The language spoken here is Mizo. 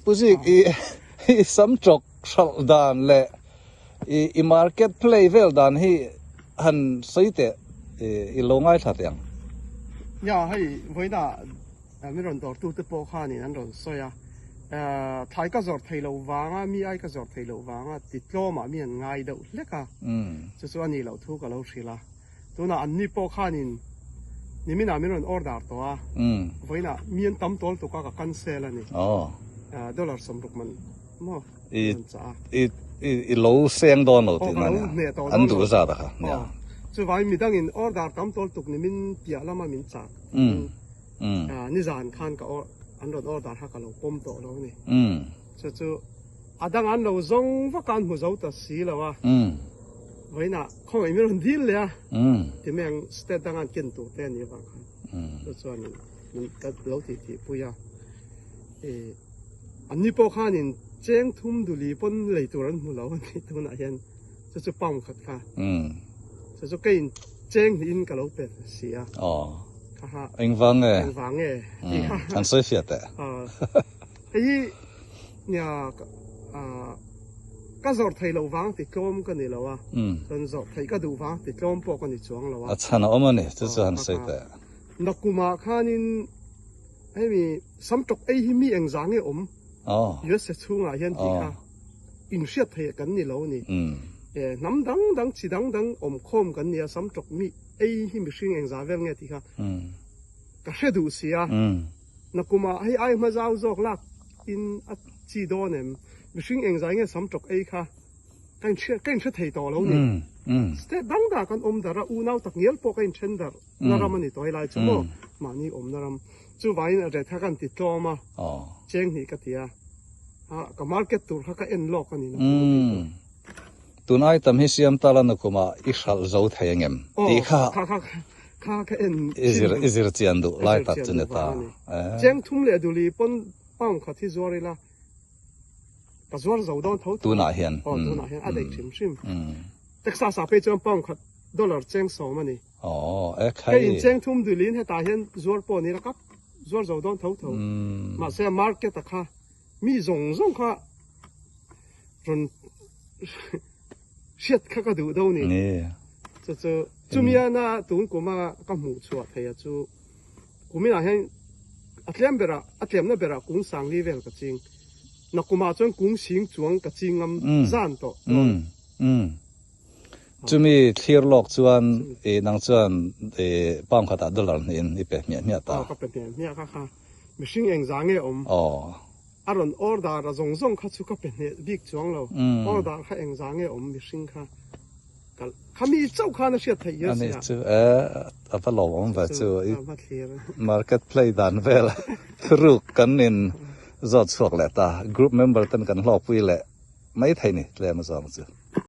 Pu Zik i i sam tawk hralh dan leh i i market play vel dan hi han sawi teh i lo ngaithla teh ang. Nia hei vawiinah min rawn dawrtute pawh khanin an rawn sawi a, thlai ka zawrh thei loh vanga mi ai ka zawrh thei loh vanga ti tlawmah mi an ngai deuh hlek a, chu chu a nih loh thu ka lo hrilh a. Tunah anni pawh khanin niminah min rawn order tawh a, vawiinah mi an tam tawl tuk a ka cancel a ni. Dollar 60 man maw rawn chah a. I lo seng dawn lo tihna nia, an duh zat a kha nia. Chuvangin midangin order tam tawl tuk nimin piah lama min chah nizan khan ka an rawn order kha ka lo pawm tawh lo a ni. Chu chu a dang an lo zawng vak a, an hmu zo ta si lo a. Vawiinah khawngaih min rawn dil leh a, ti mai ang state danga an ken tur te a nih avang khan chu chuan min ka lo tih tih pui a. Anni pawh khanin cheng thum duli pawn lei tur an hmu lo a ni tunah hian chu chu pound khat kha. Chu chu keiin cheng hnihin ka lo pe si a. Kha ha. Engvang nge? Engvang nge? Tih kha. An sawi fiah teh. Hei hi nia ka zawrh theih loh vang ti tlawm ka ni lo a, chuan zawrh theih ka duh vang ti tlawm pawh ka ni chuang lo a. A chhan a awm a ni, chu chu han sawi teh. Nakumah khanin hemi samtawk ei hi mi engzah nge awm USA chhungah hian tih kha inhriat theih kan ni lo a ni. Hnam dang dang chi dang dang awm khawm kan ni a, samtawk mi ei hi mihring engzah vel nge tih kha ka hre duh si a. Nakumah hei ai hma zau zawk lak in a chi dawn em? Mihring engzai nge sam tawk ei kha ka in hria ka in hre thei tawh lo ni. State dang dah kan awm darh a, unau tak ngial pawh ka in then darh na ram a ni tawh helai chu maw mahni awmna ram. Chuvangin a ret kha kan ti tlawm a, cheng hnih ka ti a, ka market tur kha ka en lawk a ni nakum a ti tur. Tun ai tam hi siam ta la nakumah i hralh zo thei angem tih kha kha ka en i zir chian duh lai tak chu ni ta. Cheng thum leh duli pawn pound khat hi zuar ila ka zuar zo dawn tho tho. Tunah hian. Aw tunah hian a daih hrim hrim. Texas ah phei chuan pound khat dollar cheng 10 a ni. Aw e khai. Kei in cheng thum duliin hetah hian zuar pawh ni ila ka zuar zo dawn tho tho. Mahse market a kha mi zawng zawng kha rawn hriat kha ka duh do ni. Chu chu chumiana tun kuma ka hmuh chhuah thei a chu kuminah hian a tlem berah a tlemna berah kung sangli vel ka ching. Nakumah chuan kung sing chuang ka ching ngam zan tawh dawn. Chumi thlir lawk chuan i nang chuan i pound khatah dollar hnihin i pe hmiah hmiah ta. Aw ka pe hmiah hmiah kha kha mihring engzah nge awm. Aw. A rawn order a zawng zawng kha chu ka pe hneh bik chuang lo. Order kha engzah nge awm mihring kha ka kha mi chauh khan a hriat theih hian sia. Ani chu e a va lawm awm ve chu i market play dan vel thuruk kan in zawt chhuak leh ta group member ten kan hlawkpui leh mai thei ni tlem a zawng chu.